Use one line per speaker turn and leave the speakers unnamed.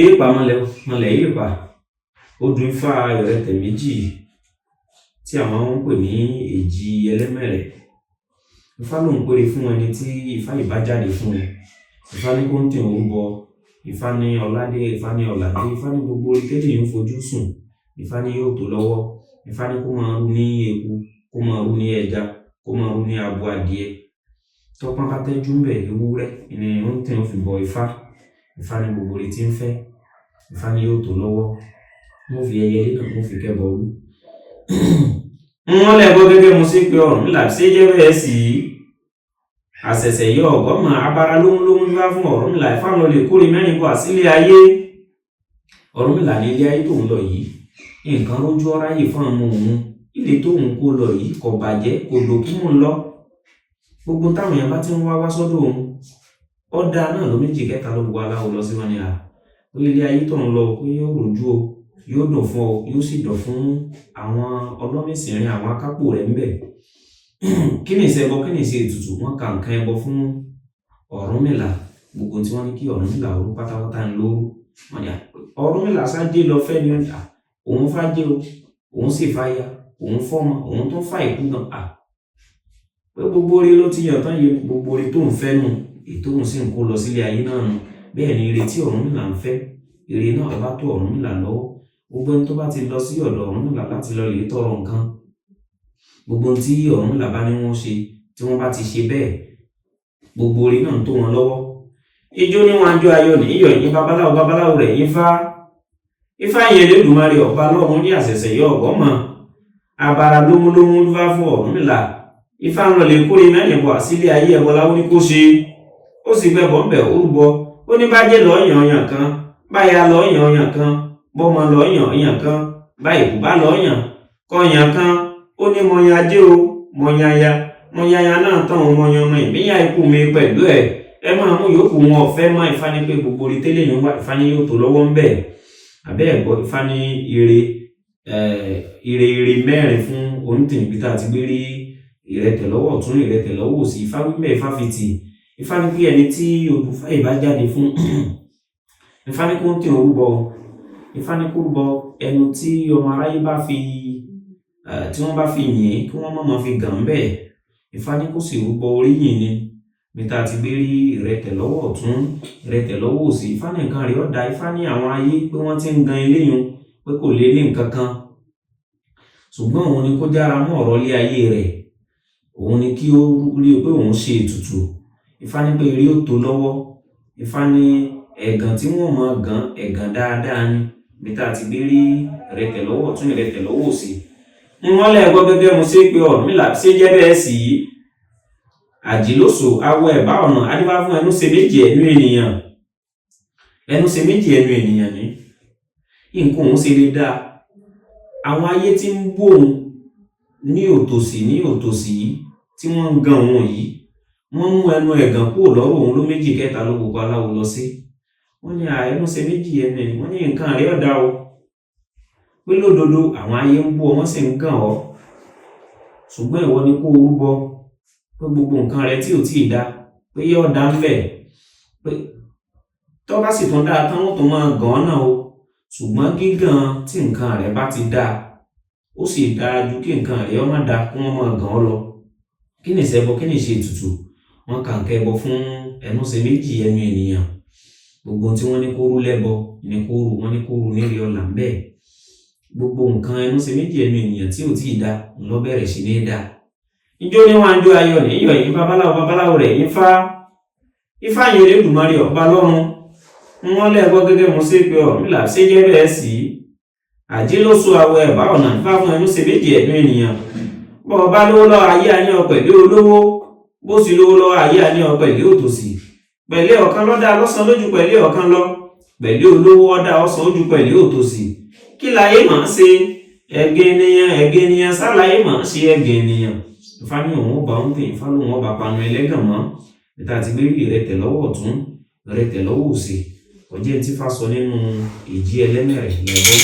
Èèpà mọlẹ̀ mọlẹ̀ èèpà, odù Ifá ìrẹtẹ̀ méjì tí àwọn ń pè ní èjì ẹlẹ́mẹ̀rẹ̀. Ifá lòun péré fún ẹni tí Ifá yìí bá jáde fún un. Ifá ní kó ń tẹ̀ ń bọ, Ifá ní ọládé, Ifá ní ọ̀làdé, Ifá ní gbogbo orí tẹ́lẹ̀ ń fojú sùn, Ifá ní yóò tó lọ́wọ́. Ifá ní kó máa rú ní eku, kó máa rú ní ẹja, kó máa rú ní abo adìẹ. Tọ́pọ́n bá tẹ́jú ń bẹ̀, ewúrẹ́ ni ó ń tẹ̀ ń fi bọ Ifá. Ifá ní gbogbo orí tí ń fẹ́, Ifá ní yóò tó lọ́wọ́. Wọ́n fi ẹyẹlé náà, wọ́n fi kẹ́bọ rú. Wọ́n lẹ́gbọ́ gẹ́gẹ́ mo sí pé Ọ̀rúnmìlà ṣé jẹ́ bẹ́ẹ̀ sí i. Àṣẹ̀ṣẹ̀ yọ ọ̀gọ́mọ̀ abara lómúlómú bá fún Ọ̀rúnmìlà. Ifá lọ lè kórè mẹ́rin bọ̀ sílé ayé. Ọ̀rúnmìlà ní ilé ayé tó ń lọ yìí, nǹkan rójú ọ́ráyè fún ọmọ òun. Ilé tó ń kó lọ yìí kò bàjẹ́, kò dòkú mọ́ ń lọ. Gbogbo táwọn èèyàn bá ti ń wá wá sọ́dọ̀ òun, ọ̀dà náà ló méjì kẹta ló gbogbo aláwo lọ sí wọn ni à. Pé ilé ayé tó ń lọ pé yóò rojú o, yóò dùn fún ọ, yóò sì dùn fún àwọn ọlọ́mìsìnrin, àwọn akápò rẹ̀ ńbẹ̀. Kí ni ìṣe ẹbọ, kí ni ìṣe ètùtù? Wọ́n ka nǹkan ẹbọ fún Ọ̀rúnmìlà. Gbogbo tí wọ́n ní kí Ọ̀rúnmìlà ó rú pátápátá ń lóru. Wọ́n ní à, Ọ̀rúnmìlà sájé lọ fẹ́ ni à, òun fájé o, òun sì fáya, òun fọ́mọ, òun tó fà ìkú gan à. Pé gbogbo orí ló ti yàn tán yìí, gbogbo orí tó ń fẹ́ nu, ètò òun sì ń kó lọ sílé ayé náà nu. Bẹ́ẹ̀ ni ire tí Ọ̀rúnmìlà ń fẹ́, ire náà bá tó Ọ̀rúnmìlà lọ́wọ́. Gbogbo ẹni tó bá ti lọ sí ọ̀dọ̀ Ọ̀rúnmìlà láti lọ lè tọrọ nǹkan, gbogbo ohun tí Ọ̀rúnmìlà bá ní wọ́n ṣe, tí wọ́n bá ti ṣe bẹ́ẹ̀, gbogbo oore náà ń tó wọn lọ́wọ́. Ijó ní wọn àjọ ayọ̀ ní iyọ̀ yín babaláwo babaláwo rẹ̀ yín fá. Ifá yẹn Elédùmarè ọba lọ́run ní àṣẹ̀ṣẹ̀ yọ ọ̀gọ́mọ̀. Abara lómúlómú ló bá fún Ọ̀rúnmìlà. Ifá ń lọ lè kórè mẹ́rin bọ̀ sílé ayé ẹbọ láwọn ní kó ṣe. Ó sì gbẹbọ ń bẹ̀ ó rúbọ. Ó ní bájẹ́ lọ́ọ́ yàn ọyàn kan, báya lọ́ọ́ yàn ọyàn kan, bọ́mọ lọ́ọ́ yàn ọyàn kan, báyìí kò bá lọ́ọ́ yàn kọyàn kan. Ó ní mọ̀yàn ajé o, mọ̀yàn aya, mọ̀yàn aya náà tán o, mọ̀yàn ọmọ ìmíyà ikú mi pẹ̀lú ẹ̀. Ẹ máa mú yòókù wọn ọ̀fẹ́ mọ́. Ifá ní pé gbogbo orí tẹ́lẹ̀ yẹn wá, Ifá ní yóò tó lọ́wọ́ ń bẹ̀. Àbẹ́ ẹ̀gbọ́ Ifá ní ire ire ire mẹ́rin fún onítìǹbí tá a ti gbé rí ìrẹtẹ̀ lọ́wọ́ ọ̀tún, ìrẹtẹ̀ lọ́wọ́ òsì. Ifá wípé Ifá fi tì. Ifá ní pé ẹni tí odù Ifá yìí bá jáde fún, Ifá ní kó ń tẹ̀ orúbọ. Ifá ní kó rúbọ ẹnu tí ọmọ aráyé bá fi tí wọ́n bá fi yìn, kí wọ́n má máa fi gàn bẹ́ẹ̀. Ifá ní kó sì rúbọ oríyìn ni. Bí tá a ti gbé rí ìrẹtẹ̀ lọ́wọ́ ọ̀tún, ìrẹtẹ̀ lọ́wọ́ òsì. Ifá ní nǹkan rẹ̀ ọ̀dà. Ifá ní àwọn ayé pé wọ́n ti ń gan eléyun pé kò lè ní nǹkan kan. Ṣùgbọ́n òun ni kó jára mọ́ ọ̀rọ̀ ilé ayé rẹ̀. Òun ni kí ó rí pé òun ṣe ètùtù. Ifá ní pé eré ó tó lọ́wọ́. Ifá ní ẹ̀gàn tí wọ́n máa gan, ẹ̀gàn dáadáa ni. Bí tá a ti gbé rí ìrẹtẹ̀ lọ́wọ́ ọ̀tún, ìrẹtẹ̀ lọ́wọ́ òsì. Wọ́n lẹ́gbọ́ gẹ́gẹ́ mo ṣe pé Ọ̀rúnmìlà ṣé jẹ́ bẹ́ẹ̀ sí i. Àjìlóso awọ ẹ̀bá ọ̀nà adífá fún ẹnu ṣe méjì ẹnu ènìyàn. Ẹnu ṣe méjì ẹnu ènìyàn ní. Nǹkan òun ṣe lè dáa. Àwọn ayé tí ń bò òun ní òtòṣì ní òtòṣì yìí tí wọ́n ń gan òun yìí, wọ́n mú ẹnu ẹ̀gàn kúrò lọ́rọ̀ òun ló méjì kẹta ló gbogbo aláwo lọ sí. Wọ́n ní ẹnu ṣe méjì ẹnu ènìyàn. Wọ́n ní nǹkan rẹ̀ ọ̀dà o. Pé lódodo àwọn ayé ń bú ọ, wọ́n sì ń gàn ọ́. Ṣùgbọ́n ìwọ ni kó o rúbọ pé gbogbo nǹkan rẹ tí ò tíì da pé yóò dá ń bẹ̀. Pé tó bá sì tún dáa tán, wọ́n tún máa gàn ọ́ náà o. Ṣùgbọ́n gígàn tí nǹkan rẹ bá ti dáa, ó sì dáa ju kí nǹkan rẹ ó má dáa kí wọ́n máa gàn ọ́ lọ. Kí ni ìṣe ẹbọ, kí ni ìṣe ètùtù? Wọ́n ka nǹkan ẹbọ fún ẹnu ṣe méjì ẹnu ènìyàn. Gbogbo ohun tí wọ́n ní kó rú lẹ́bọ ni kó rú, wọ́n ní kó rú nílé ọlà ń bẹ̀. Gbogbo nǹkan ẹnu ṣe méjì ẹnu ènìyàn tí ò tíì da lọ bẹ̀rẹ̀ sí ní da. Ijó ní wọn àjọ ayọ̀ ní iyọ̀ yín babaláwo babaláwo rẹ̀ yín fá. Ifá yẹn Elédùmarè ọba lọ́run. Wọ́n lẹ́gbọ́ gẹ́gẹ́ mo ṣe pé Ọ̀rúnmìlà ṣé jẹ́ bẹ́ẹ̀ sí i. Àjìlóso awọ ẹ̀bá ọ̀nà Ifá fún ẹnu ṣe méjì ẹnu ènìyàn. Bọ́ ọba lówó lọ́wọ́ ayé àní ọ pẹ̀lú olówó, bó sì lówó lọ́wọ́ ayé àní ọ pẹ̀lú òtòṣì. Pẹ̀lú ọ̀kan lọ́dá lọ́sàn lójú pẹ̀lú ọ̀kan lọ. Pẹ̀lú olówó ọ̀dà ọ̀sán ojú pẹ̀lú òtòṣì. Kí láyé máa ṣe? Ẹ̀gẹ́ ènìyàn, ẹ̀gẹ́ ènìyàn sáláyé máa ṣe ẹ̀gẹ́ ènìyàn. Ifá ní òun ọba ń tẹ̀, Ifá lóun ọba panu ẹlẹ́gàn mọ́. Bí tá a ti gbé rí ìrẹtẹ̀ lọ́wọ́ ọ̀tún, ìrẹtẹ̀ lọ́wọ́ òsì. Ọjẹ́ tí Ifá sọ nínú èjì ẹlẹ́mẹ̀rẹ̀ lẹ́gbọ́n.